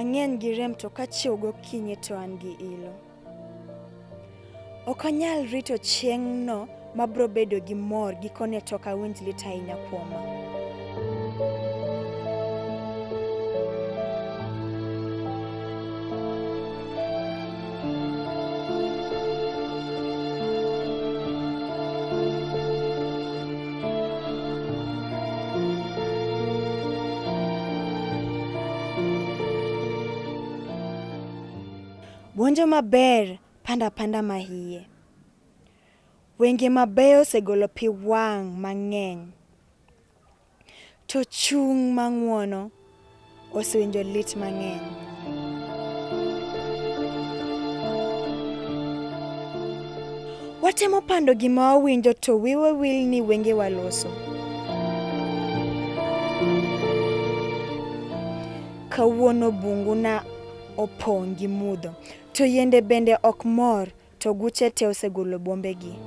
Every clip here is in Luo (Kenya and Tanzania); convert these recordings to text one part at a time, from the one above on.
Ang'eny gi rem to kachiew gokinyi to an gi ilo. Ok anyal rito chieng'no mabro bedo gi mor gikone to ok awinj lit ahinya kuoma. Buonjo maber panda apanda mahiye. Wenge mabeyo osegolo pi wang' mang'eny. To chung' mang'wono osewinjo lit mang'eny. Watemo pando gima wawinjo to wiwa wil ni wengewa loso. Kawuono bunguna opong' gi mudho, to yiende bende ok mor, to guche te osegolo bwombegi.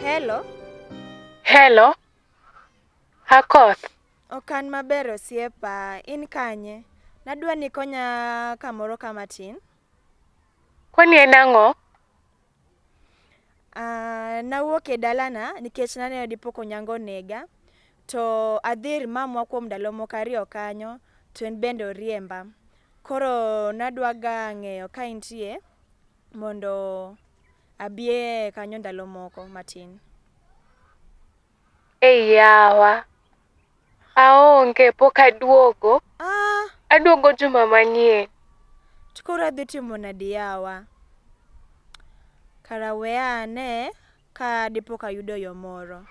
Hello. Hello. Akoth. Ok an maber osiepa, in kanye? Nadwa ni ikonya kamoro ka matin. Kwani en ang'o? Nawuok e dalana nikech naneno dipo ka onyango onega. To adhi ir mamwa kuom ndalo moko ariyo kanyo to en bende oriemba. Koro nadwaga ng'eyo ka intie mondo abie kanyo ndalo moko matin. Ei yawa. Aonge, pok aduogo. Ah. Aduogo juma manyien. To koro adhi timo nadi yawa? Kara weya ane ka dipo ka ayudo yo moro.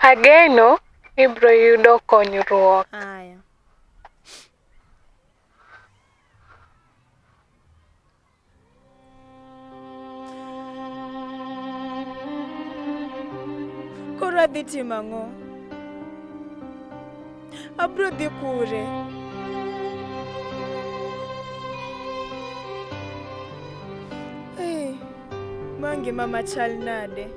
Ageno ni ibiro yudo konyruok. Aya. Koro adhi timo ang'o? Abro dhi kure? Hey, ma ngima machal nade?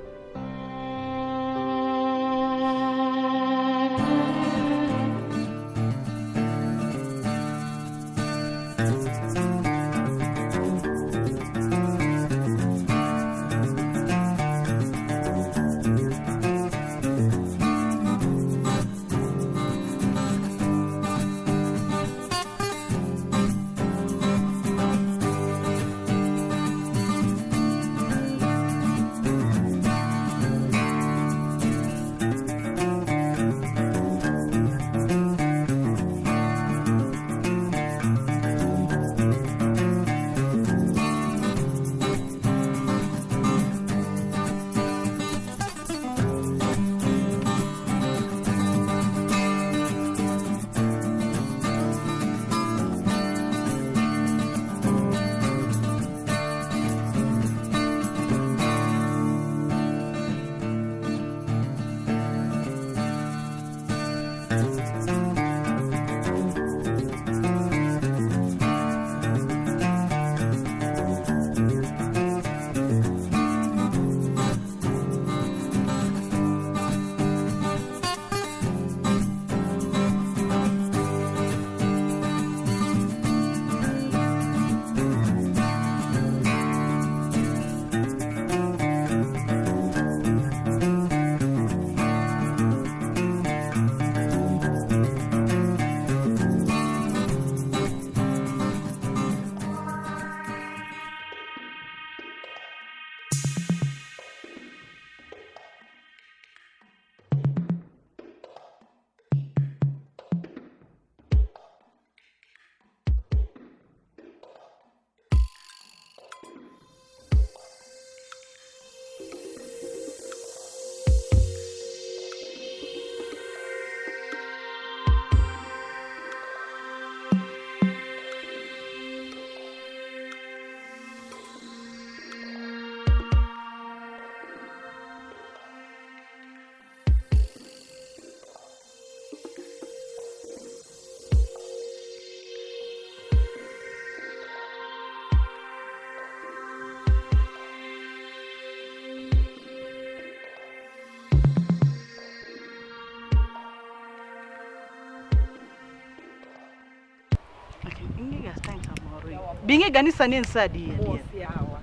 Bing'e ga ni sani en sa adi? Mos yawa.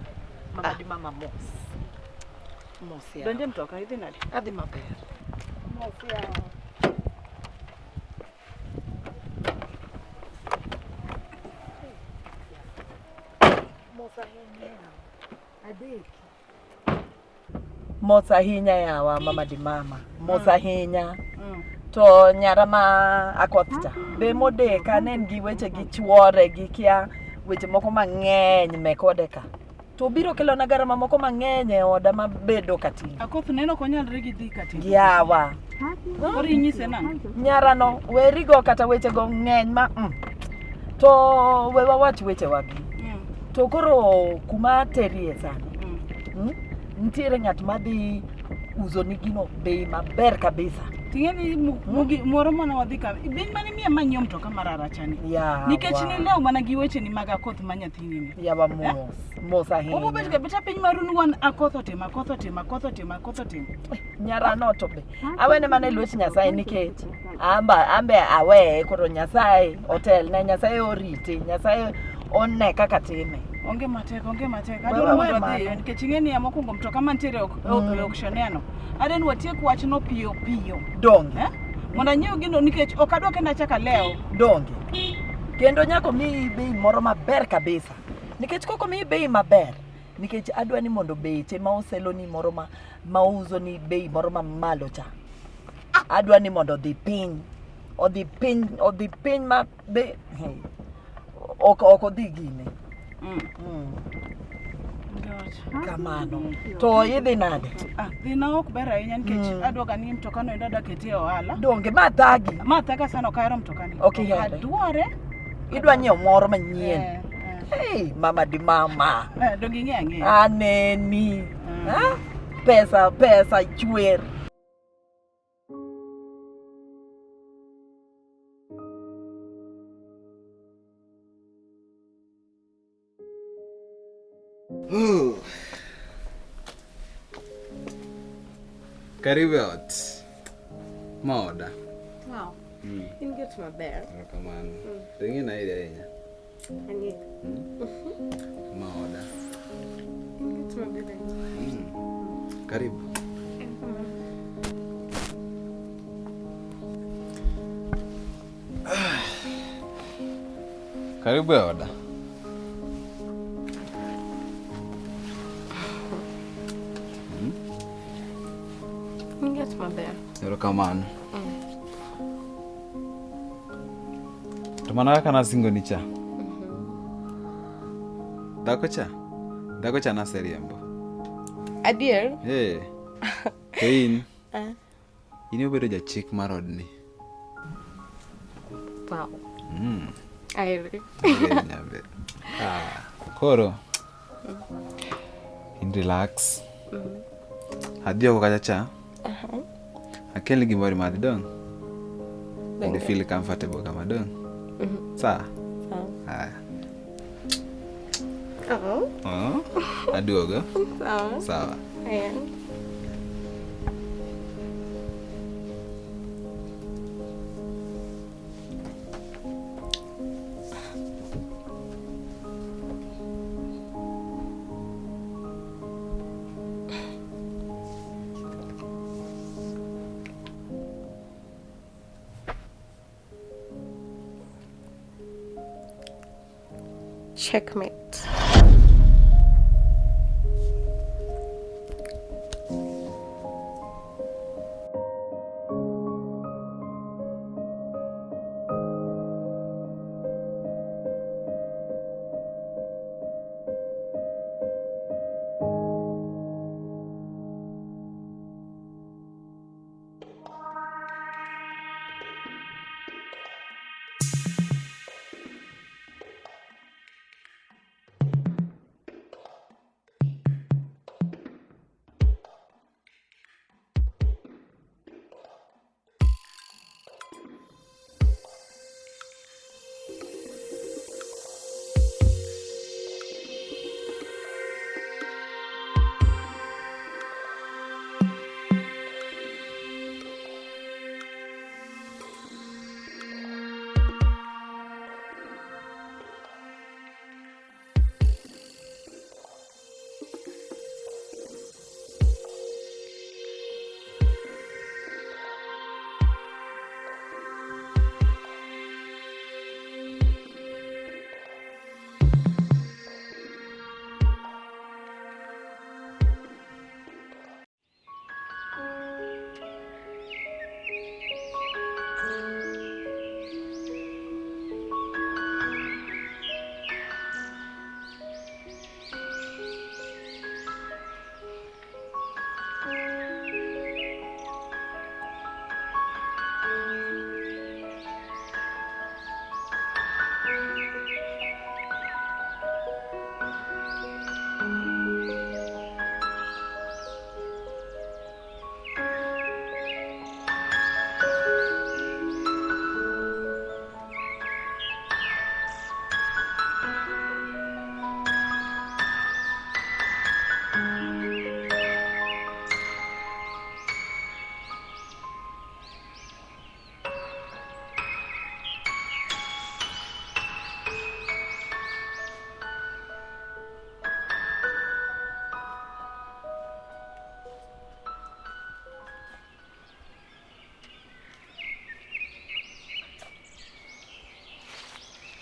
Mama di mama mos. Mos yawa. Donje mtoka idhi nade? Adhi maber. Mos yawa. Mos ahinya yawa. Adeki. Mos ahinya yawa mama di mama. Mos ahinya. To nyara ma akoth cha be modeka ne en gi weche gi chuore gi kia weche moko mang'eny mek ode ka. To biro kelona garama moko mang'eny e oda mabedo katimo. Akoth neno ok onyalre gi dhi katimo. Yawa. Koro inyise nang'o? Nyarano werigo kata wechego ng'eny ma To we wawach wechewagi. To koro kuma terie sani. Nitiere ng'at madhi uso ni gino bei maber kabisa. Ting'e ni moro mana wadhi ka. Bin mane miya manyiewo mtoka mararachani. Yawa. Nikech nilewo mana gi wecheni mag akoth ma nyathini ni. Yawa mos. Mos ahinya. Obobet ga beta piny maru ni wan akoth otimo, akoth otimo, akoth otimo, akoth otimo. Nyarano to be. Awene mana e lwet Nyasaye nikech ambe aweye koro Nyasaye otelne, Nyasaye orite, Nyasaye one kaka time. Onge matek, onge matek. Wewe Adwaro we mondo adhi mano. nikech ing'e ni mokwongo mtoka mantiere e auctioneer no. Adwa ni watiek wachno piyo piyo. Donge. Mondo anyiew gino nikech ok adwa kendo achak alew. Donge. Kendo nyaka omiyi bei moro maber kabisa. Nikech kok omiyi bei maber, nikech adwa ni mondo beche ma oseloni moro ma ouso ni bei moro ma malo cha. Adwa ni mondo odhi piny. Odhi piny, odhi piny ma be hey. Ok odhi gine. Kamano. To idhi nade? Dhina ok ber ahinya nikech adwa ga ni mtoka no endo adwa kete e ohala. Donge ma thagi. Ma thaga sana ok ahero mtokani. Ok ihere. Adware. Idwa nyiewo moro manyien. Hey, mama di mama. Donge ing'eyo ang'eya. Aneni. Pesa pesa chwer. Karibu e ot. Ma oda. Wow. In get maber. Erokamano. To ing'e naeri ahinya. Ang'eyo. Ma oda. In get maber ahinya. Karibu. Karibu e oda. In get maber. Erokamano. To mana kaka nasingoni cha. Dhako cha naseriembo. Adier? To in? In ibedo jachik mar odni. Wow. Aheri. Nyabe. Koro. In relax. Adhi oko kacha cha. Akelni gimoro imadhi dong'. Mondo i feel comfortable kama dong'. Sawa? Haya. Oh. Aduogo. Sawa. Sawa. Haya. Checkmate.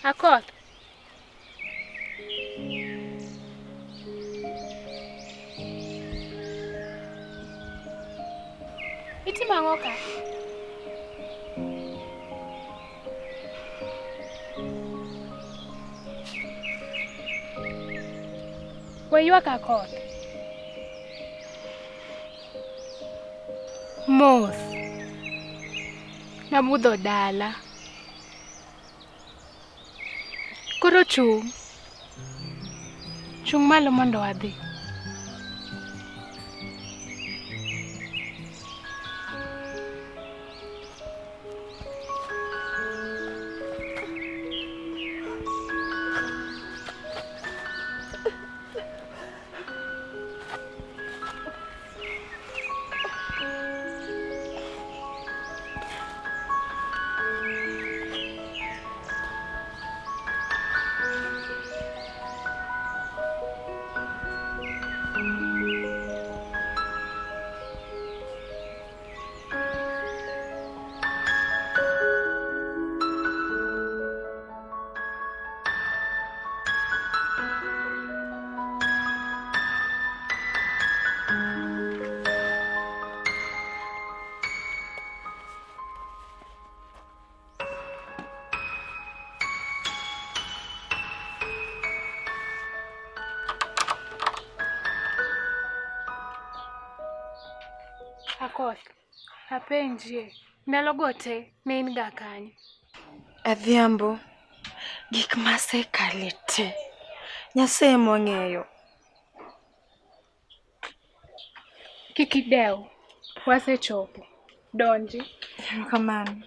Akoth. Itimo ang'o ka? We ywak Akoth. Mos. Nabudho dala. Koro chung'. Chung' malo mondo wadhi. Akoth, apenjie, ndalogo te ne in ga kanye? Adhiambo, gik masekale te, Nyasaye emong'eyo. Kik idew, wasechopo. Donji. Erokamano.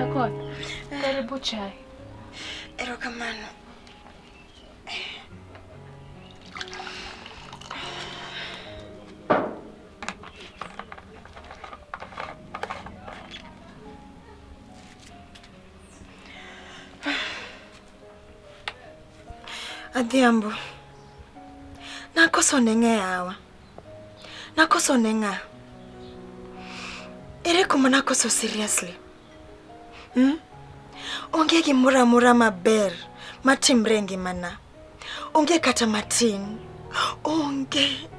Akoth, karibu chai. Erokamano. Adhiambo, nakoso ne ng'e yawa. Nakoso ne ng'a? Ere kuma nakoso seriously? Onge gimoro amora maber matimre e ngimana. Onge kata matin. Onge.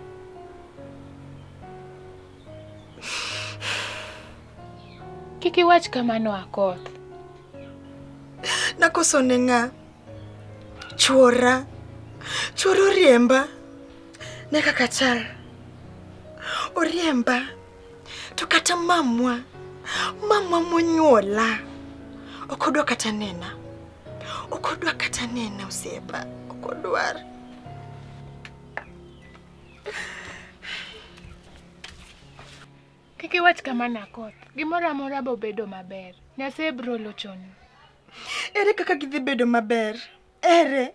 Kik iwach kamano Akoth. Nakoso ne ng'a? Chuora. Chuora oriemba. Ne kaka chal. Oriemba. To kata mamwa. Mamwa monyuola. Ok odwa kata nena. Ok odwa kata nena osiepa. Ok odwar. Kik iwach kamano Akoth. Gimoro amora bo bedo maber. Nyasaye biro lochoni. Ere kaka gidhi bedo maber? Ere?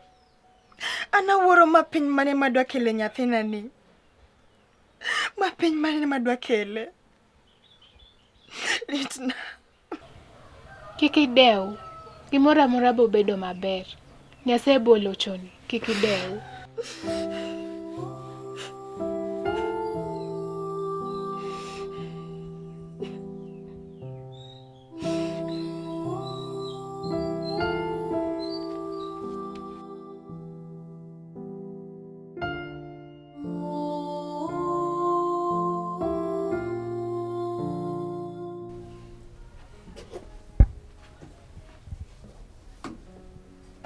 An awuoro ma piny mane madwa kele nyathina ni. Ma piny mane madwa kele. Litna. Kik idew. Gimoro amora bo bedo maber. Nyasaye bo lochoni. Kik idew.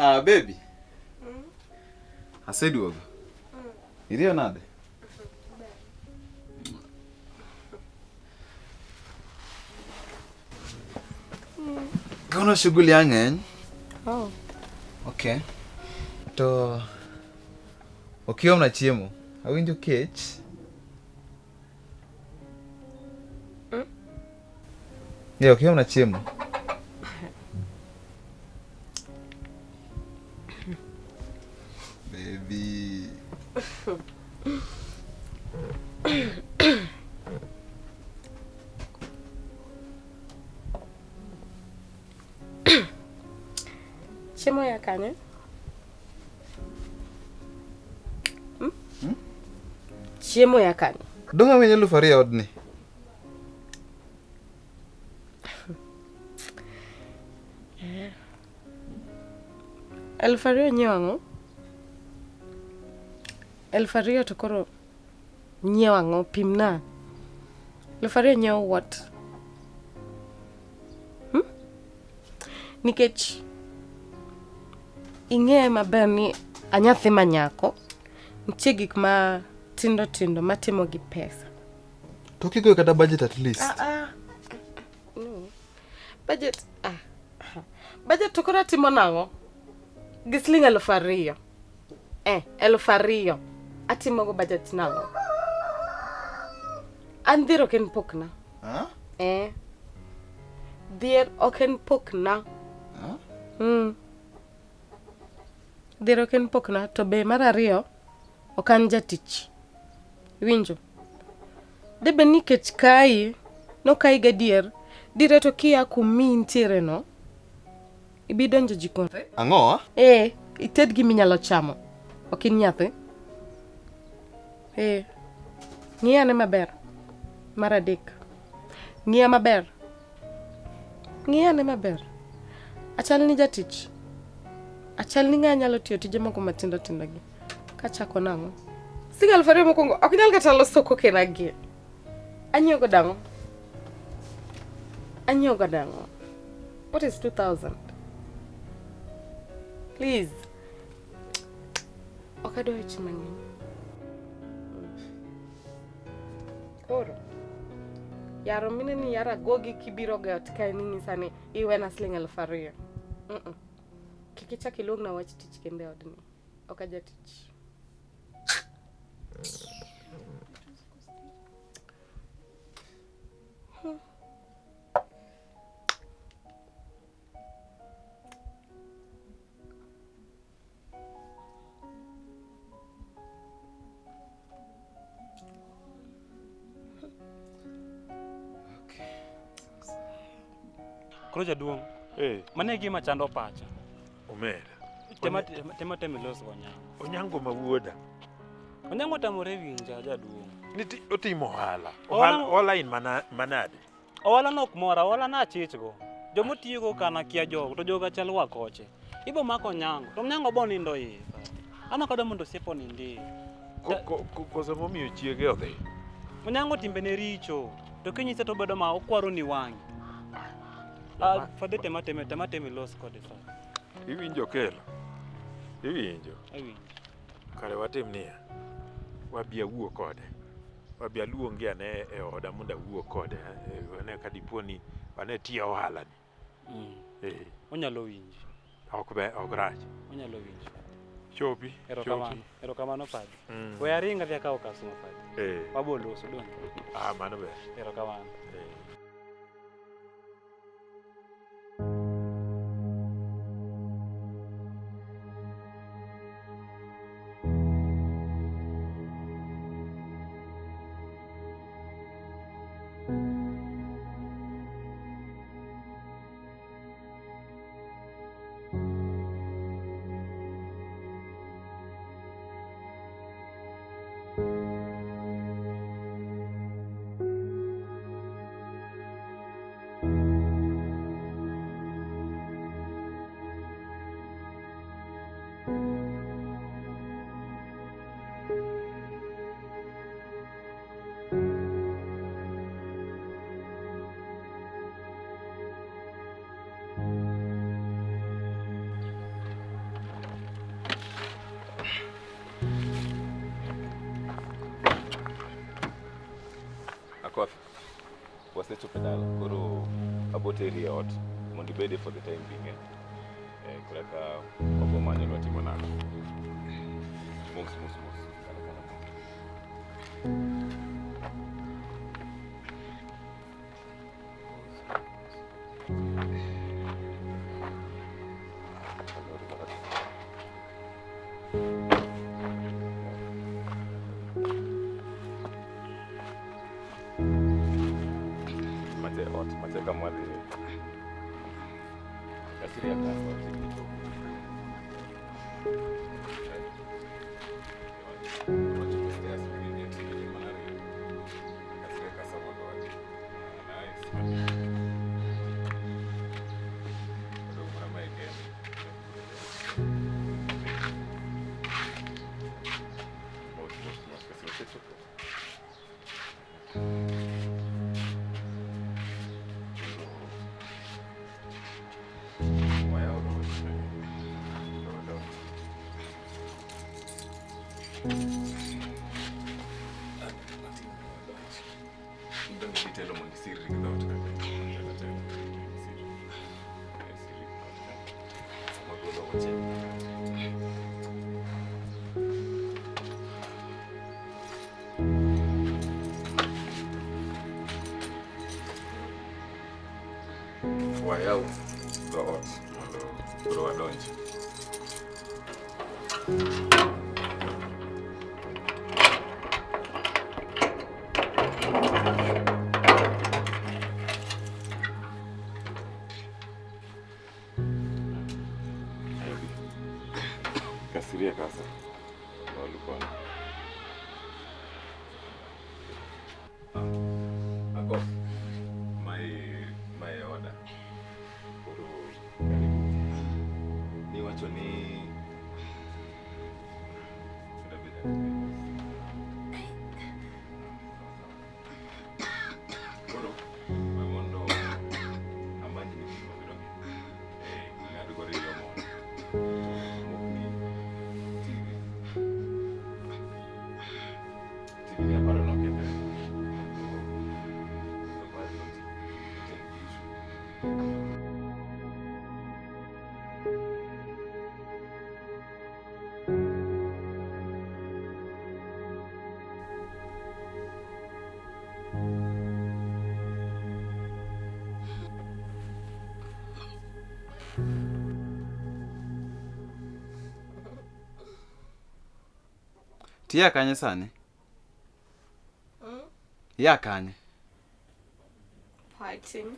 Ah, baby. Aseduogo. Iriyo nade? Kawuono shughuli ang'eny. Oh. Okay. To ok iomna chiemo. Awinjo kech. Yeah, ok iomna chiemo. Baby. Chiemo ya kanye? Hmm? Chiemo ya kanye? Dong' awinjo 2,000 e odni. Eluf ariyo nyiewo ang'o? 2,000 to koro nyiewo ang'o? Pimna. 2,000 nyiewo what? Hmm? Nikech ing'eyo maber ni anyathi ma nyako, nitie gik ma tindo tindo matimo gi pesa. To kigoyo kata budget at least. No. Budget, ah. Budget to koro atimo nang'o? Gi siling 2,000. 2,000. Atimo go budget nang'o? An dhier ok en pokna. Ah? Dhier ok en pokna. Ah? Dhier ok en pokna to be mar ariyo ok an jatich. Iwinjo? Debe ni kech kayi, nokayi gadier, dire to kia kumi intiere no, ibi donjo jikon. Ang'o? Ited giminyalo chamo. Ok in nyathi. Ng'i ane maber. Mar adek. Ng'iya maber. Ng'i ane maber. Achal ni jatich. Achal ni ng'a nyalo tiyo tije moko matindo tindo gi. Kachako nang'o? Siling 2,000 mokwongo ok nyal kata loso kokena gi. Anyiewo go dang'o? Anyiewo go dang'o? What is 2,000? Please. Ok adwa weche mang'eny. Koro. Yaro mine ni yara gogi kibiro go e ot kae ni nyisa ni iwena siling 2,000. Kik ichak iluongna wach tich kendo e odni. Ok aja tich. Koro jaduong', mano e gima chando pacha. Omera. Tema tem ilos go Onyango. Onyango ma wuoda. Onyango otamore winja jaduong'. Niti otimo ohala. Ohala Ohala in manade? Ohala no ok mora, ohala na achichgo. Jomotiyogo kana kia jogo, to jogo chal wakoche. Ibo mako Onyango, to Onyango bo nindo iye. An ok adwa mondo osiepa onind iye. Koso momiyo chiege odhi? Onyango timbene richo, to kinyise to obedo ma okwaro ni wang'i. Fadhe tema tem ilos kode fa. Iwinjo Kelo? Iwinjo? Awinjo. Kare watim niya. Wabi awuo kode. Wabi aluonge ane e oda mondo awuo kode. Ane ka dipo ni ane tiyo ohala ni. Onyalo winji. Ok be ok rach. Onyalo winjo. Chopi. Erokamano. Erokamano padri. We aring adhi akaw customer padri. Eh. Wabo loso dong. Ah, mano ber. Erokamano. Eh. Akoth, wasechopo e dala, koro aboteri e ot mondo ibede for the time being. Eh? Eh, koro ka wabo manyo ni watimo nang'o. Mos mos mos. Kala kala mos. Mache ot, mache kama wadhiye. Kasiria ka wachiegni chopo. Wachopo stairs immediately, mana ariyo. Kasiria kasa mondo wadhi. Nice. Odong' mana mae kende. Mos mos mos, kasi wasechopo. Wayaw dhoot. Dhoot. Idong' kitelo mondo isirri gi dhoot kaka telo telo. Isir. Eh, sirri gi dhoot ka. Sama golo wachiel. Wayaw dhoot mondo koro wadonj. Kasiria kasa. Walukona. Akoth, my order. Koro karibu. Niwacho ni Koro we mondo amany ni gik mabiro. Eh, ng'ad go riyo mondo. Mokni TV. TV ni aparo nokethre. To bado nitie gi issue. Tiya kanye sani? Ya kanye? Parting.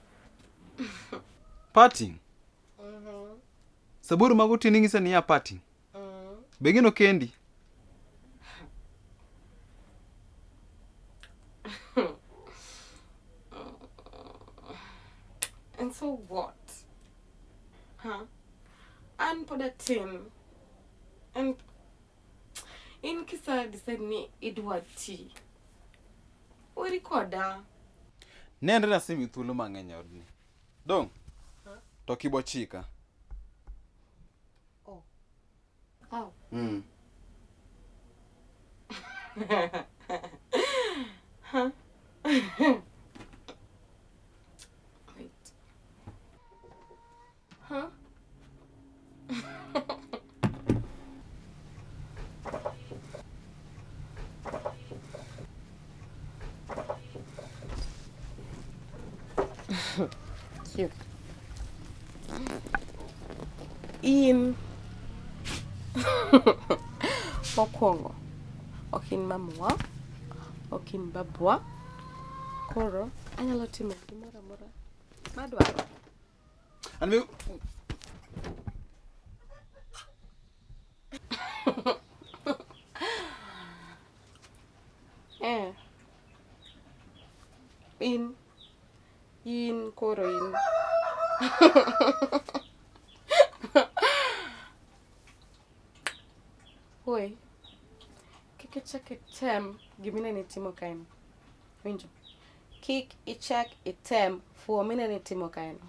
Parting? Saburi mag otieno ing'isa ni ya parting? Be gino kendi? And so what? Huh? An pod atin. And in kisa decide ni idwa ti. Weri koda. Nenre nasemiyi thuolo mang'eny e odni. Dong'? To kibo chika. Oh. Huh? Wait. Huh? Cute. In. Mokwongo, ok in mamwa, ok in babwa. Koro, anyalo timo gimoro amora madwaro. An be Eh. In. In koro in. Oi. Kik ichak item giminene itimo kaeno. Winjo? Kik ichak item fuwo minene itimo kaeno.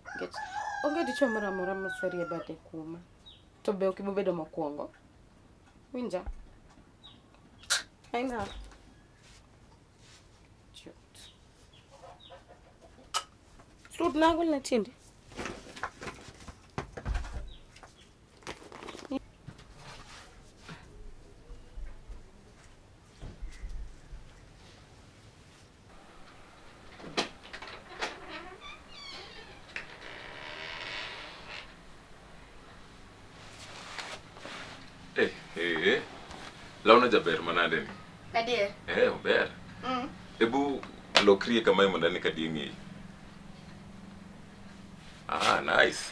Nikech onge dichuo moro amora moserie bade kuoma. To be ok ibobedo mokwongo. Winja? Aina. Cute. Sud nagol na tiendi. Eh, eh, eh. Lawno jaber manade ni? Adier. Eh, ober. Ebu lokrie kamae mondo ane ka dieng'eyi. Ah, nice.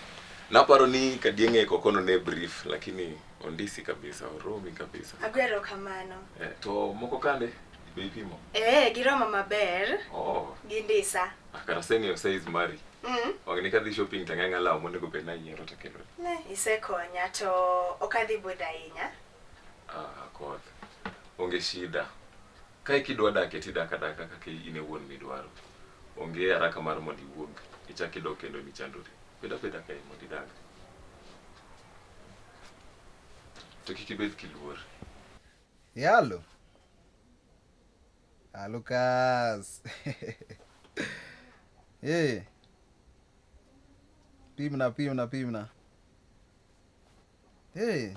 Naparo ni kadieng'e kokono ne brief, lakini ondisi kabisa, oromi kabisa. Agwero kamano. Eh, to moko kande be ipimo? Eh, giroma maber. Oh, Gindisa. ah, kara aseng'eyo size mari. Mm. Wang'ni kadhi shopping to ang'eng'a law monego bed ni anyiero to akelo. Ne, isekonya to ok adhi budho ahinya. Ah, koth. Onge shida. Ka kidwa dak tidak adaka kaka in e wuon midwaro. Onge haraka mar mondo iwuog ichak idog kendo nichandori. Bed abeda kae mondo idag. To kik ibed kiluor. Yalo. Ah, Lucas. Eh. Pimna, pimna, pimna. Eh.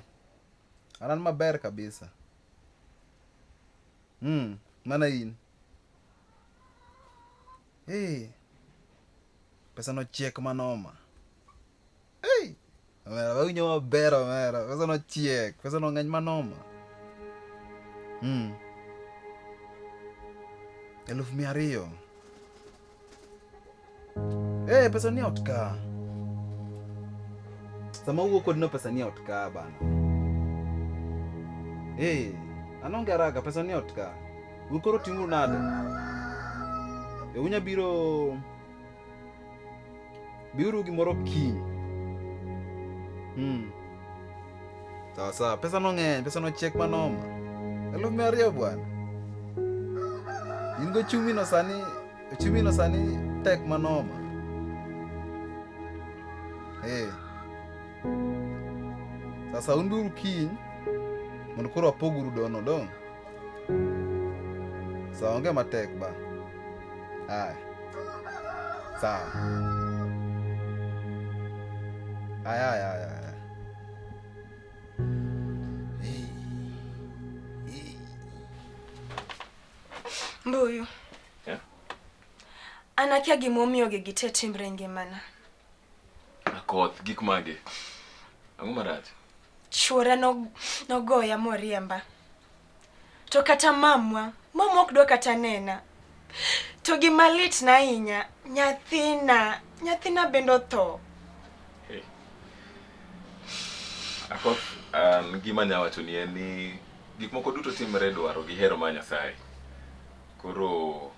An maber kabisa. Mana in. Eh. Pesa no chiek manoma. Hey! Omera, awinjo maber omera. Pesa no chiek, pesa no ng'eny manoma. 200,000. Eh, pesa ni ot ka. Sama wuok kod no pesa ni ot ka bana. Eh, an onge haraka, pesa ni ot ka. Un koro timuru nade? E unya biro biuru gimoro kiny. Sawa sawa, pesa no ng'eny, pesa no chiek manoma. 200,000 bwana. In go chumi no sani, chumi no sani tek manoma. Eh. Sasa un biuru kiny mondo koro apoguru dono dong. Sawa, onge matek ba. Aya. Sawa. Aya, aya, aya, aya. Mbuyu. Yeah? An akia gimomiyo gigi te timre e ngimana. Akoth, gik mage? Ang'o marach? Chuora nogoya moriemba. To kata mamwa, mamwa ok dwa kata nena. To gima lit na ahinya, nyathina bende otho. Hey. Akoth, an gima anya wacho ni en ni gik moko duto timre dwaro gi hero mar Nyasaye. Koro,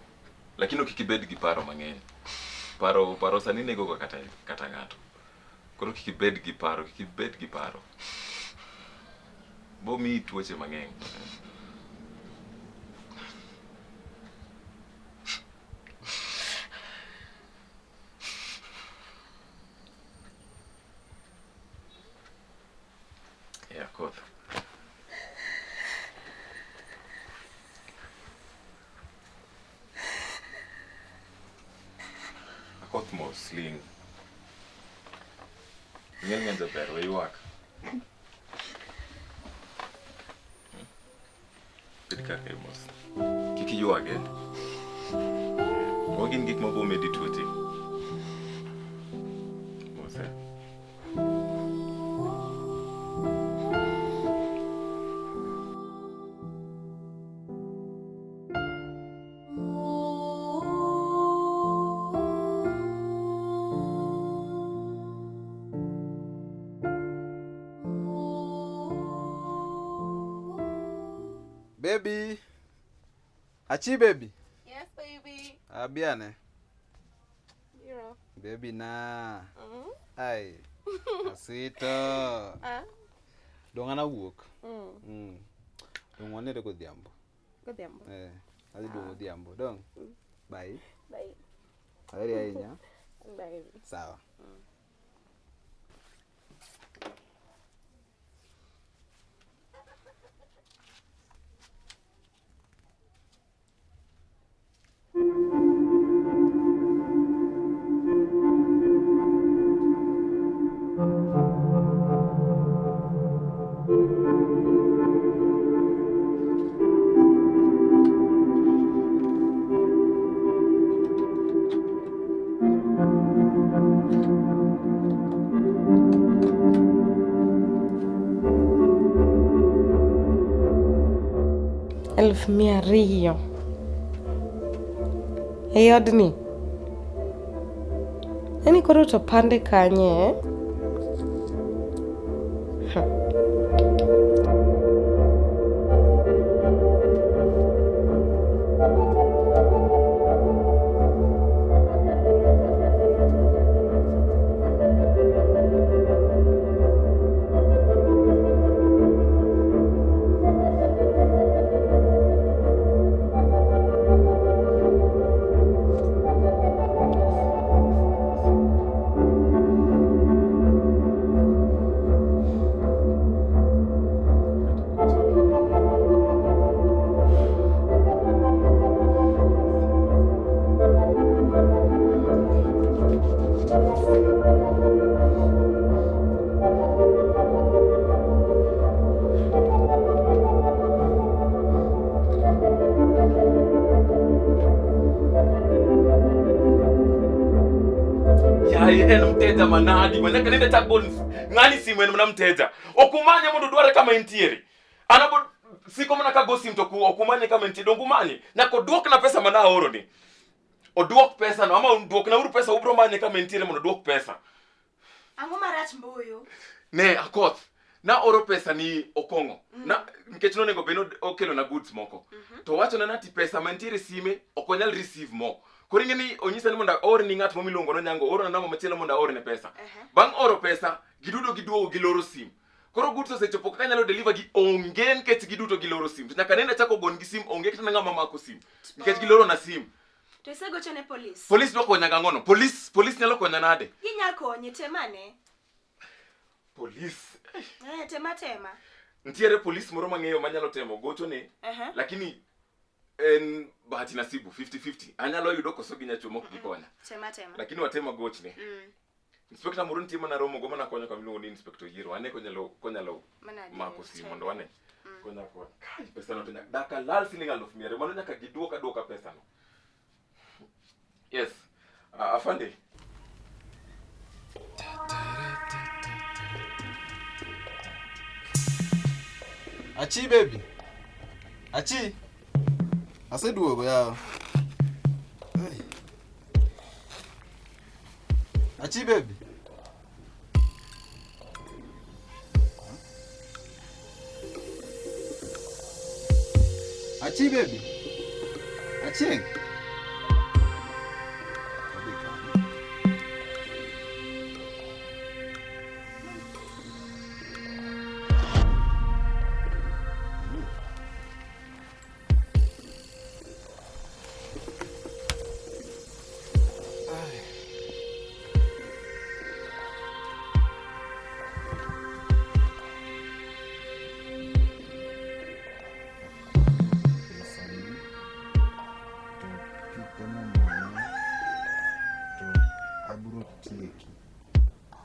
lakini kik ibed gi paro mang'eny. Paro sani nego ga kata ng'ato. Koro kik ibed gi paro, kik ibed gi paro. Bo miyi tuoche mang'eny. Yeah, Akoth. Akoth mos ling. Ing'e ni jaber, we ywak. Bed kaka mos. Kik iywag, eh? Magi gin gik mabo medi tuoche. Baby. Achi baby. Yes, baby. Abiane. Biro. Baby na. Mm. Ai. Asito. Ah. Dong an awuok. Mm. Mm. Dong wanere godhiambo. Godhiambo. Eh, adhi duogo odhiambo. Dong. Bye. Bye. Aheri ahinya. Bye. Sawa. Eluf mia ariyo ei odni. Yaani koro to pande kanye eh? Hmm. Yaye en mteja manadi ma nyaka nende chak bon ng'ani simu en mana mteja. Ok umanye mondo dware kama entiere. An abo siko mana kago sim to ok umanye kama entie donge umanye. Nyaka oduokna pesa mana aoro ni. Oduok pesa no ama oduokna uru pesa ubro manye kama entiere mondo oduok pesa. Ang'o marach mbuyu? Ne akoth. Naoro pesa ni Okong'o. Na nikech nonego bed ni okelo na goods moko. To owachona ni ati pesa mantiere e sime ok onyal receive mo. Koro ing'e ni onyisa ni mondo aor ni ng'at mo miluongo ni Onyango oorona namba machielo mondo aorne pesa. Bang' oro pesa, giduto giduogo giloro sim. Koro goods osechopo kaka anyalo deliver gi onge nikech giduto giloro sim. To nyaka nende achako gon gi sim onge kata ng'ama mako sim. Nikech giloro na sim. To isegocho ne polis? Polis dwa konya gang'o no? Polis, polis nyalo konya nade? Ginya konyi, temane. Polis. Eh, tema tema. Nitiere polis moro mang'eyo manyalo temo gochone lakini en bahati nasibu 50-50. Anyalo yudo koso ginya chuo mok gikonya. Tema tema. Lakini watemo gochne. Inspector moro nitie mana romo go mana konyo kama iluongo ni Inspector Yiero. Ane konyalo konyalo mako simu mondo wane. Konya konya. Kai pesa no to nyaka daka lal siling 200,000. Mano nyaka giduok aduoka pesa no. Yes. Afande. Achi baby. Achi. Aseduogo yawa. Hey. Achi baby. Achi baby. Achieng.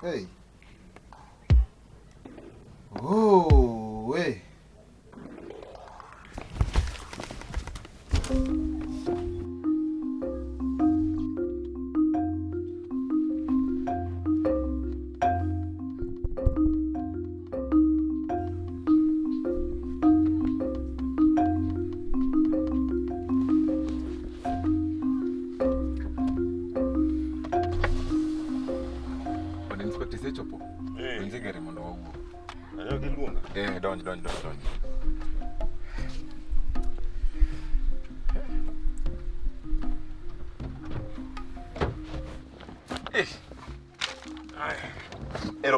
Hey. Oh, hey. Od inspector isechopo? Eh. Donj e gari mondo wawuo. Ayo giluonga. Eh, donj donj donj donj.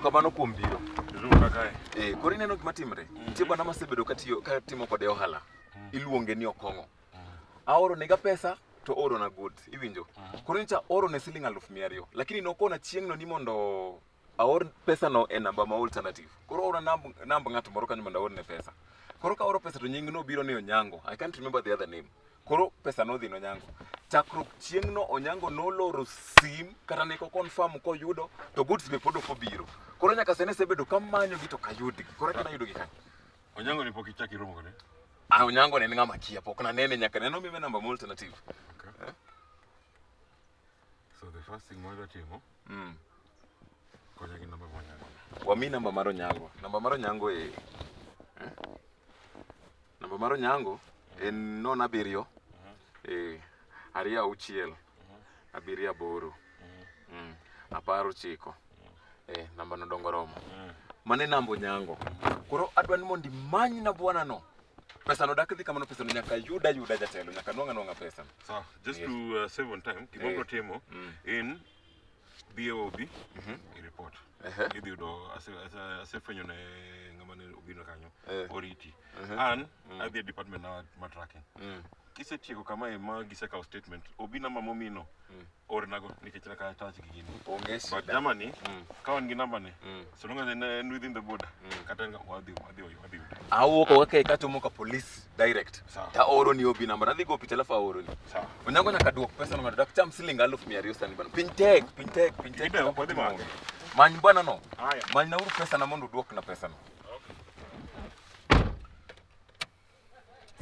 Erokamano kuom biro. Eh, koro ineno gima timre. Nitie bwana masebedo katiyo katimo kode ohala. Iluonge ni Okong'o. Aoro nega pesa to oorona goods, iwinjo? Koro nyocha aorone siling 200,000, lakini nokona chieng'no ni mondo aor pesano e namba ma alternative. Koro aoro namb, namb ng'at moro kanyo mondo aorne pesa. Koro ka aoro pesa to nying no biro ni Onyango. I can't remember the other name. Koro pesa nodhi ne Onyango. Chakruok chieng'no Onyango noloro sim kata ne confirm koyudo to goods be pod ok obiro. Koro nyaka sani asebedo kamanyogi to ok ayudgi. Koro eka nayudogi kanye? Onyango ni pok ichak iromo kode? Ah, Onyango ne en ng'ama kia, pok nanene nyaka nene omiye namba ma alternative. Okay. Eh? So the first thing mwadwa timo, konya gi namba mar Onyango. Wami namba mar Onyango. Namba mar Onyango e eh? Namba mar Onyango en 07 26 78 19. Namba no dongo romo. Mano e namba Onyango. Koro adwa ni mondo imany na bwana no. Pesa no dak dhi kamano, pesa no nyaka yuda yuda jatelo, nyaka nwang'a nwang'a pesa no. Sawa, just Yes. to save on time, gima Eh. obro timo in dhi e OB, i report. Idhi yudo asefwenyo ne ng'ama ne obiro kanyo, oriti. An adhi e department na ma tracking. Kisetieko kamae ma gisekawo statement, OB namba momino, ornago nikech nyaka attach gi gini. Onge But shida. Germany, ka wan gi namba ni, so long as en within the border, kata en wadhi wadhi wadhi yude. Awuok oko kae kachomo ka police direct. Sawa. Ta aoro ni OB namba, nadhi go picha alafu aoro ni. Sawa. Onyango nyaka duok pesa no ng'ato dak cham siling 200,000 sani bana. Piny tek, piny tek, piny tek. Idewo, wadhi make. Many bwana no. Aya. Many nauru pesa na mondo uduok na pesa no.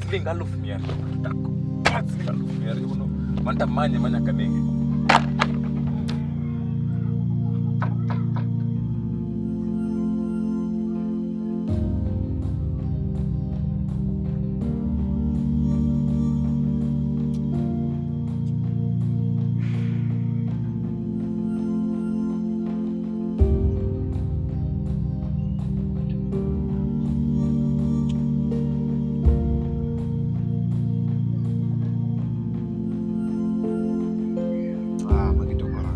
Siling 200,000. Dak. Siling 200,000 no. Manta manye manyaka nenge. Ah, magi to kora.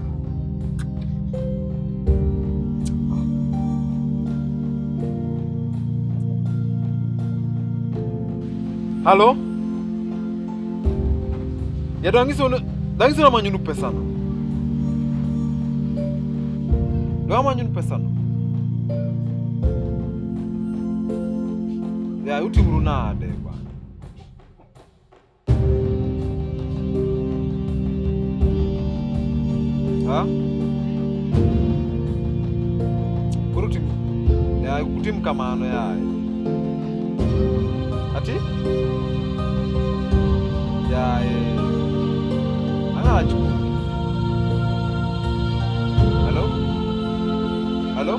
Halo? Ya dong angiso na manyunu pesa no. Dong manyunu pesa no. Ya utimuru nade bwana. Ha? Koro utim ya utim kamano yaye. Ati? Yaye. Ang'ach kuomi. Hello? Hello?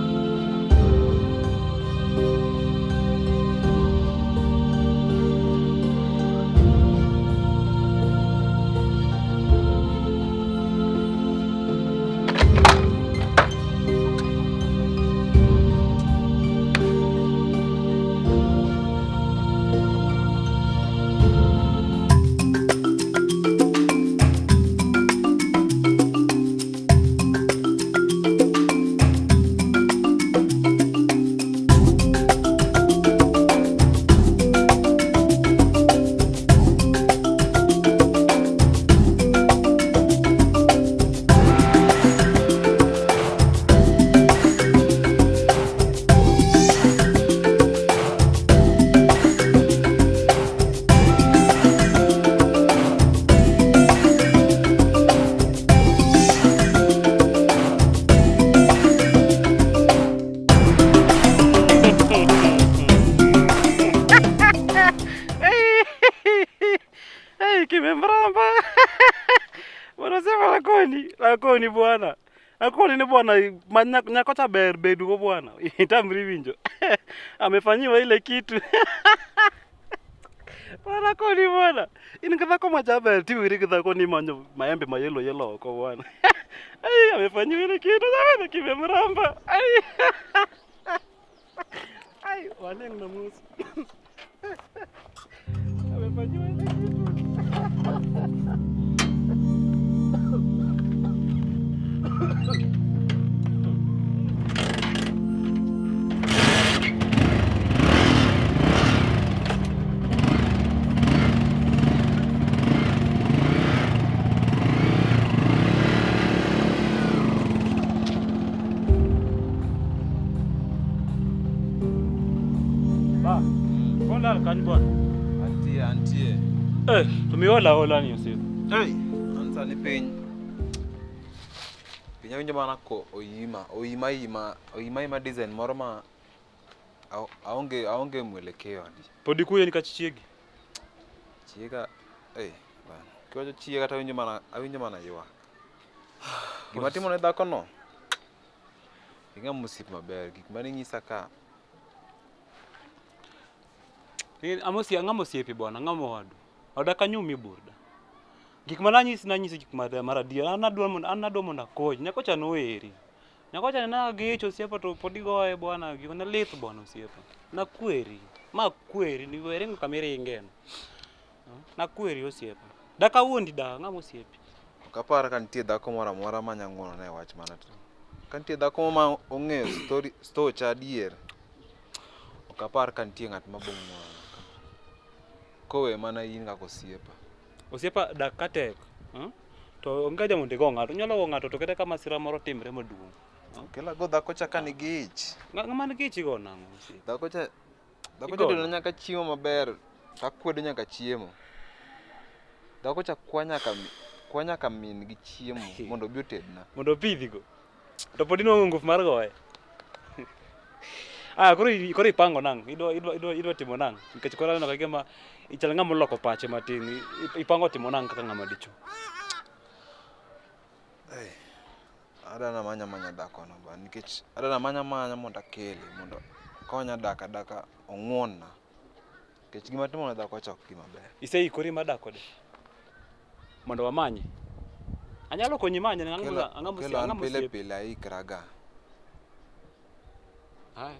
Hey, kimemramba. Wanasema lakoni, lakoni bwana. Lakoni ni bwana, nyakocha ber bedugo bwana. Itamri winjo. Amefanyiwa ile kitu. Bwana koni bwana. In gi dhako majaber tiwiri gi dhako ni manyo maembe ma yellow yellow oko bwana. Ai, amefanyiwa ile kitu jamani kimemramba. Ai. Ai, waleng na musu. Amefanyiwa ile kitu. antie. Eh, to miola ola ni osiepa. Hey, an sani piny. Piny awinjo mana ko oima, oima ima, oima ima design moro ma aonge aonge mwelekeo adi. Pod ikuyo nikech chiegi. Chiega, eh, bana. Kiwacho chiega to awinjo mana ywak. Gima timo ne dhako no. Ing'ama osiep maber, gik mane inyisa ka Amosi ang'ama osiepi bwana, ang'ama owadu. Oda kanyumi burda. Gik mana anyisi nanyisi gik mar adier. An adwa mondo an adwa mondo akonyi. Nyako cha noheri. Nyako cha ne agecho osiepa to pod igoye bwana, gima ne lit bwana osiepa. Nakweri. Ma kweri ni we ringo kama iringe no. Nakweri osiepa. Dak awuondi da, ang'ama osiepi. Ok apar ka nitie dhako moro amora ma nya ng'uono na e wach mana to. Ka nitie dhako ma ong'eyo story stocha adier, ok apar ka nitie ng'at ma bo ng'uono na. Kowe mana in kaka osiepa. Osiepa dak ka tek. To onge haja mondo igo ng'ato. Inyalo go ng'ato to kata ka masira moro timre maduong'. Kela go dhako cha ka nigi ich. Ng'ama nigi ich igo nang'o osiepa? Dhako cha dhako cha tedona nyaka chiemo maber, takwedo nyaka chiemo. Dhako cha kwa nyaka kwa nyaka min gi chiemo mondo obi otedna. Mondo opidhigo. To pod inuang'o ngufu mar goye. Aya koro koro ipango nang'o? Idwa idwa idwa idwa timo nang'o? Nikech koro aneno ka gima ichal ng'ama oloko pache matin. Ipango timo nang'o kaka ng'ama dichuo? Hey, adwa namanya manya dhakono ba nikech adwa namanya manya mondo akele mondo konya dak adaka ong'uonna. Nikech gima timo ne dhako cha ok gima ber. Iseikori mar dak kode? Mondo wamanye. Anyalo konyi manye ang'o Kelo an pile pile aikraga. Haya.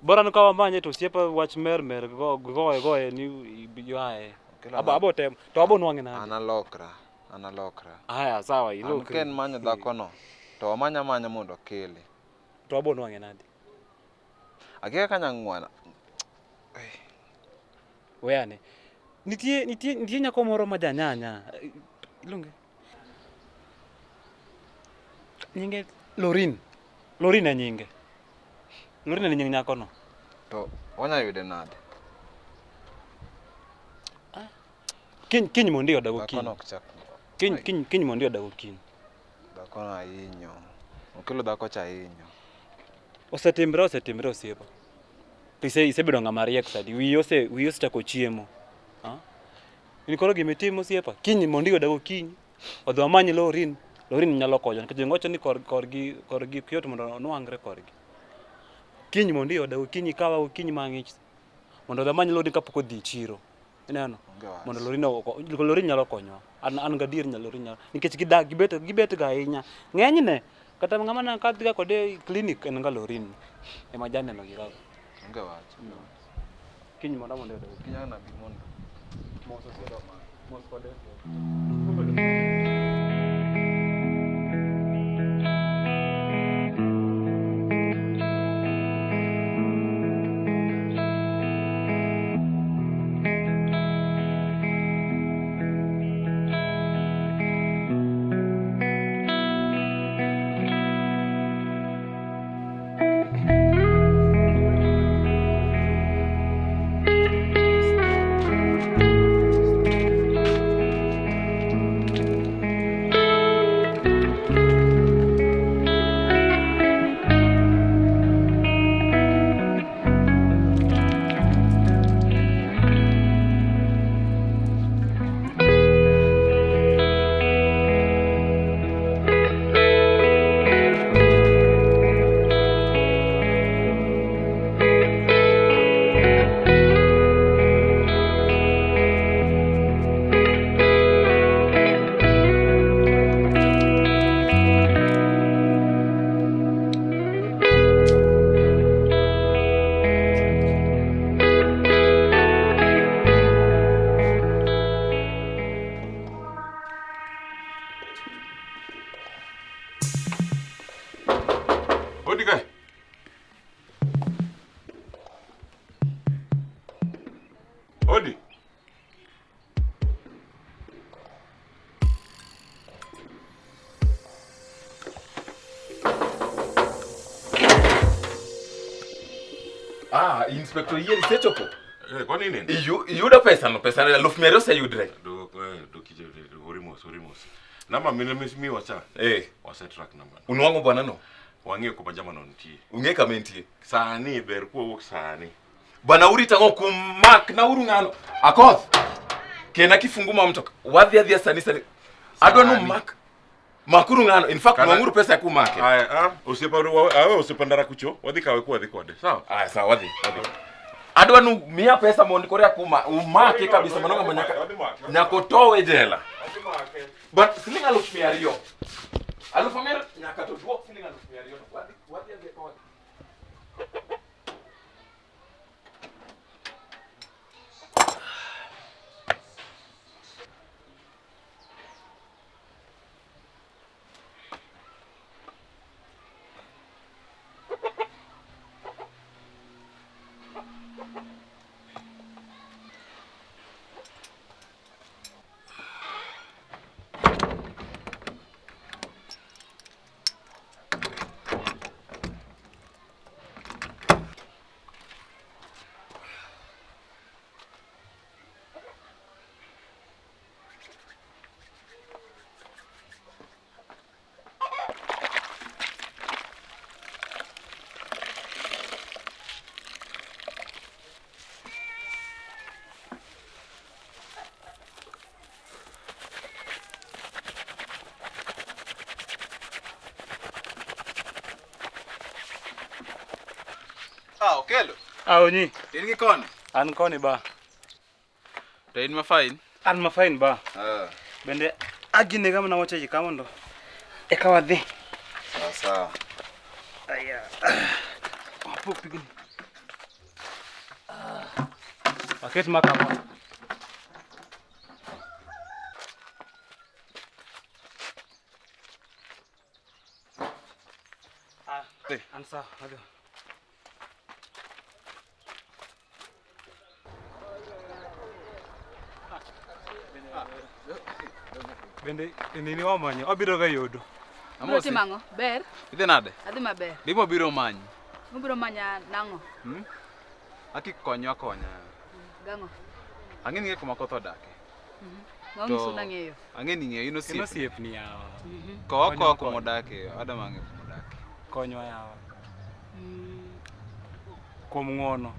Bora ni ka wamanye to osiepa wach mer mer go goye goye ni yae. Abo abo tem to abo nwang'e nade? An alokra, an alokra. Haya sawa ilokri. An ka en manyo dhakono to wamanya amanya mondo akele. To abo nwang'e nade? Akia kaka nyang'wana. Weyane. Nitie nitie nitie nyako moro ma janyanya. Iluonge. Nyinge Lorin. Lorin e nyinge. Lorin e nying nyakono. To wanya yude nade? Kiny kiny mondo ioda gokinyi. Dhakono ok chak. Kiny kiny kiny mondo ioda gokinyi. Dhakono ahinyo. Okelo dhako cha ahinyo. Osetimre osetimre osiepa. To isebedo ng'ama riek sadi. Wiyi ose wiyi osechako chiemo. Ha? In koro gima itimo osiepa, kiny mondo ioda gokinyi. Odhi wamany Lorin. Lorin nyalo konyo nikech jogo wacho ni korgi korgi ok yot mondo onwang're korgi. Kiny mondo ioda gokinyi kawa gokinyi mang'ich. Mondo odhi amany Lorin kapok odhi e chiro. Ineno? Mondo Lorin Lorin nyalo konyowa. An an gadier ni Lorin nyalo nikech gidak gibet gibet ga ahinya. Ng'enyne kata ng'ama ne kadhiga kode e clinic en ga Lorin. Ema janeno gi kaka. Onge wach. Kiny mondo mondo ioda gokinyi. Kiny ang' nabi mondo. Mos osiepa. Mos kode osiepa. Odi kae. Odi. Ah, Inspector Yieri isechopo? Eh, kwani nini? Iyudo pesa no, pesa no 200,000 oseyudre. Dok dok hori mos, hori mos. Namba mine miwa cha. Eh. Wase track namba. Unwang'o bwana no? Wang'eyo kuma jama no nitie. Ung'e kama entie. Sani ber kuwawuok sani. Bwana urita ang'o kumak na uru ng'ano. Akoth. Kena kifungu ma mtoka. Wadhi adhiya sani sani. Adwa Sani. nu mak. Makuru ng'ano. In fact, nwang'uru pesa kumake. Aya, ah, osiepa awe osiepa ndara kucho, wadhi kawe kwa wadhi kode. Sawa? Aya, sawa wadhi. Wadhi. Adwa nu miya pesa mondo kore akuma umake kabisa mano ng'ama nyaka nyaka otowe jela. But siling 200,000. 200,000 nyaka to duok siling 200,000 no. Wadhi wadhi adhiya kode. Ah, Okelo. Ah, Onyi. In gi koni? An koni ba. To in ma fine? An ma fine ba. Ah. Bende aginega mana wacho ji ka mondo eka wadhi. Sawa sawa. Aya. Wapuk pigni. Waket ma kama. Ah, an sawa, wadhi. Bende nini wamanyo? Wabiro ga yudo. Biro timo ang'o? Ber? Idhi nade? Adhi maber. Bimo biro manyi. Ubiro manya nang'o? Hmm? Aki konywa akonya. Gang'o? Ang'e ni kuma koth odake. Ng'o nyiso nang'eyo? Ang'e ni ng'eyo in In osiepni. osiepni yawa. Kowa Konywa kowa konya. kuma odake, Adam ang'e kuma odake. Konywa yawa. Kuom ng'uono.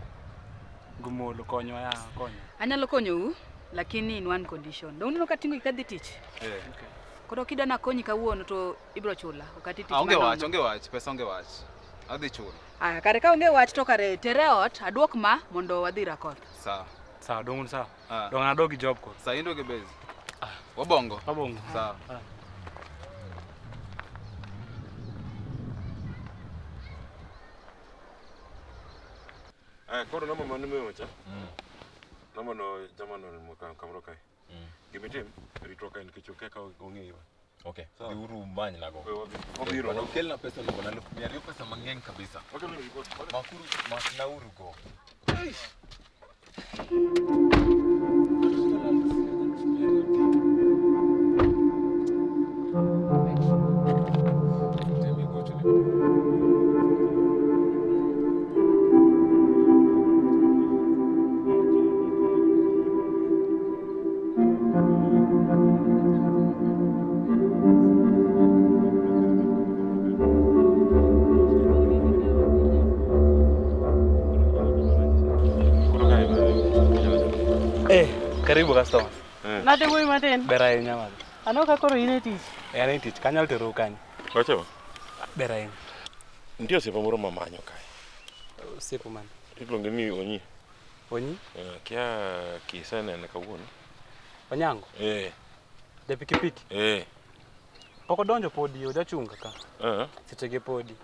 Gumuolo konywa yawa, konywa. Anyalo konyou, lakini in one condition. Dong uneno ka ting'o gik adhi tich? Eh. Koro kidwa nakonyi kawuono to ibiro chula. Ok ati tich Ah, onge manono. wach, onge wach, pesa onge wach. Adhi chulo. Aya, kare ka onge wach to kare tere ot, aduok ma mondo wadhi rakoth. Sawa. Sawa, dong' un sawa. Ah. Dong' adog gi job koro. Sawa, in gi base. Wabongo. Wabongo. Sawa. Ah. Aya, koro namba mane miwa cha? Namba no jamano ni kamoro kae. Gimitim, ritwa kae nikech okia ka ong'eyo. Okay. Sawa. Dhiuru umanynago. We wadhi. Wabiro. Bwana ukelna pesa no bwana 200,000 pesa mang'eny kabisa. Wakelo ripot. Makuru maknauru go. Koro kae Eh, karibu customers. Nade wuoyi matin? Ber ahinya madam. Aneno ka koro in e tich. Eh, an e tich, kanyalo terou kanye? Wacho. Ber ahinya. Nitie osiepa moro mamanyo kae. Osiepo mane? Iluonge ni Onyi. Onyi? Eh, kia kisenene kawuono. Onyango? Eh. Ja pikipiki? Eh. Pok odonjo podi, ojachunga ka. Eh. Sechege podi.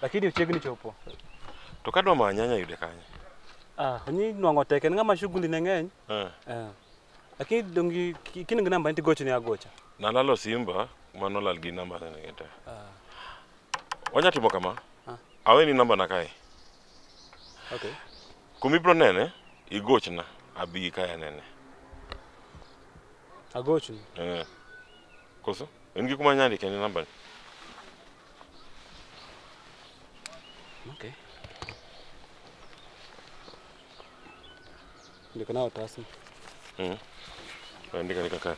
Lakini ochiegni chopo. To kadwa manye anya yude kanye? Ah, Onyi nwang'o tek, en ng'ama shughuli ne ng'eny. Eh. Eh. Lakini dongi kin gi namba ni tigochne agocha. Nalalo simba manolal gi namba ne te. Ah. Wanya timo kama. Ah. Aweni namba na kae. Okay. Kumibro nene, igochna abi kae anene. Agochni. Eh. Koso? In gi kuma nyandike ni namba ni? Okay. Ndikna otasno. Andika andika ka.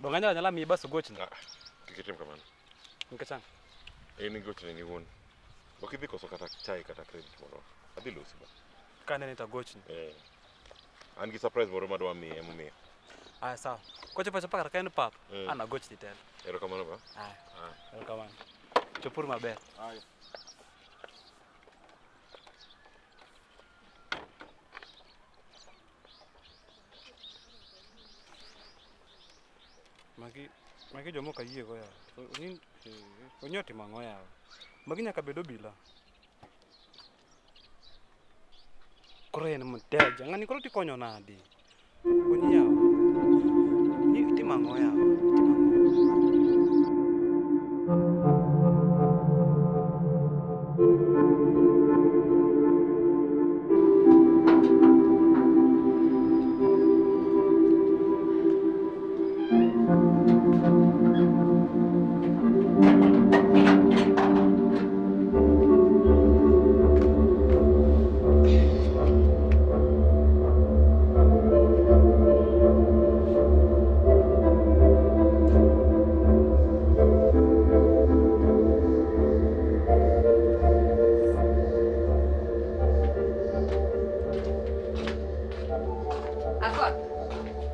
Donga nyala miyi bas ogochni. Kik itim kamano. Nikech ang'o? En igochne ni iwuon. Ok idhi koso kata chai kata credit moro. Adhi losi ba. Kanene to agochni. Eh. An gi surprise moro madwa miye emomiyo. Aya sawa. Kochopo achopa kar ka en pap, an agochni telo. Erokamano ba. Aya. Erokamano. Chopuru maber. Aya. Magi magi joma ok ayiego yawa. Ni onyo timo ang'o yawa? Magi nyaka bed obila. Koro en mteja. Ng'ani koro tikonyo nadi? Onyi yawa. Ni itimo ang'o yawa? Itimo ang'o? Akoth.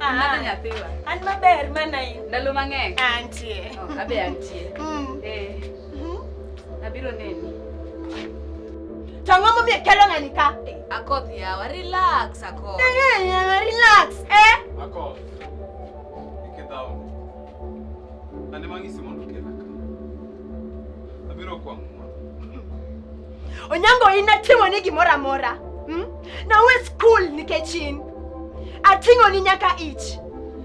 Imadho nyathiwa. An maber mana in. Ndalo mang'eny. Antie. Oh, abe antie. Eh. Abiro neni. To ang'o momiyo ikelo ng'ani ka? Akoth yawa, relax Akoth. Relax, eh? Akoth. Ikidhawo. An ema ang'isi mondo okela ka. Abiro kwa ng'uono. Onyango in atimoni gimoro amora. Nawe skul nikech in. Ating'oni nyaka ich.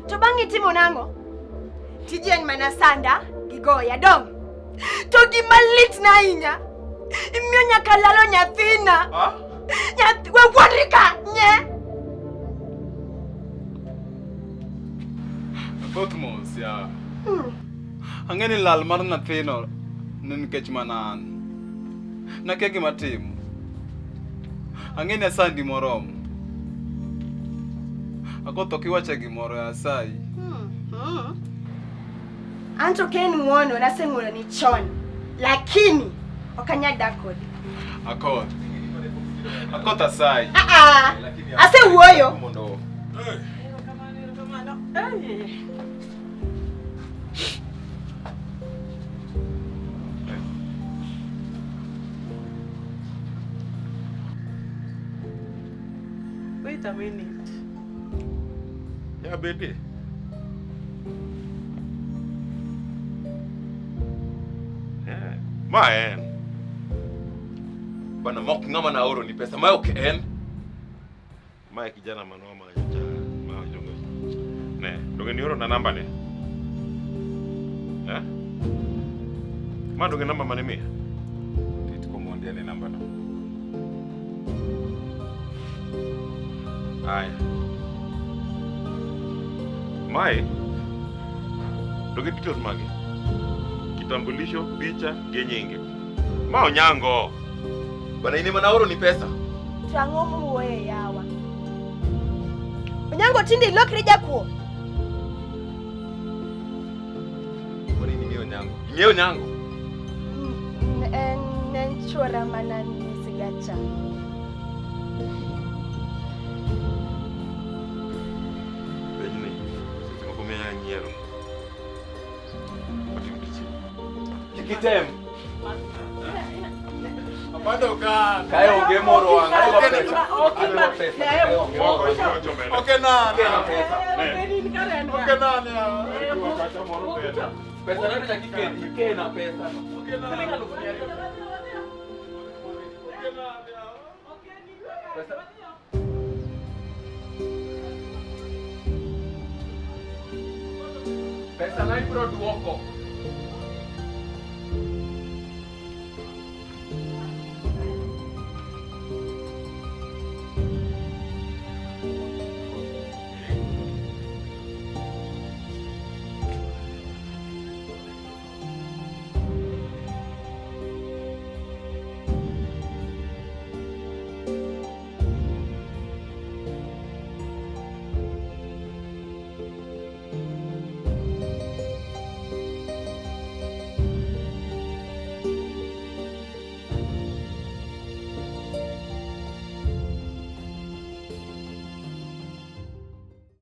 To bang' itimo nang'o? Tiji en mana sanda gi goya dong. To gima lit na ahinya, imiyo nyaka lalo nyathina. Nyathi we wuondri ka nye. Akoth mos ya. Ang'e ni lal mar nyathino ne nikech mana an. Nakia gima timo. Ang'e ni asandi moromo. Akoth ok iwache gimoro asayi. Anto ka en ng'uono naseng'uononi chon. Lakini ok anyal dak kodi. Akoth. Akoth asayi. Ah ah. Asewuoyo. Mondo Wait a minute. Ya bede. Ma en. Bana mok ng'ama naoro ni pesa ma ok en. Mae kijana mano manyo cha. Ma iluongo. Ne, donge nioro na namba ne. Eh? Ma donge namba mane miya? Rit komondi ane namba no. Aya. Mae donge details mage? Kitambulisho, picha, gi nyinge. Ma Onyango. Bana in ema naoro ni pesa. To ang'o muwuoye yawa? Onyango tinde ilokri jakuo. Bana in ing'eyo Onyango. Ing'eyo Onyango? En en chuora mana nisiga cha. Penjni, seche moko miya nyiero. Otim tich. Kik item. Apando ka. Kae onge moro wang'. Adwa pesa. Adwa pesa. Kae onge moro. Ok nane. Kena pesa. Ok nane. Pesa nani nyaka ikel? Ikena pesa no. Siling alufu mia ariyo. Pesa. Pesa na ibiro duoko.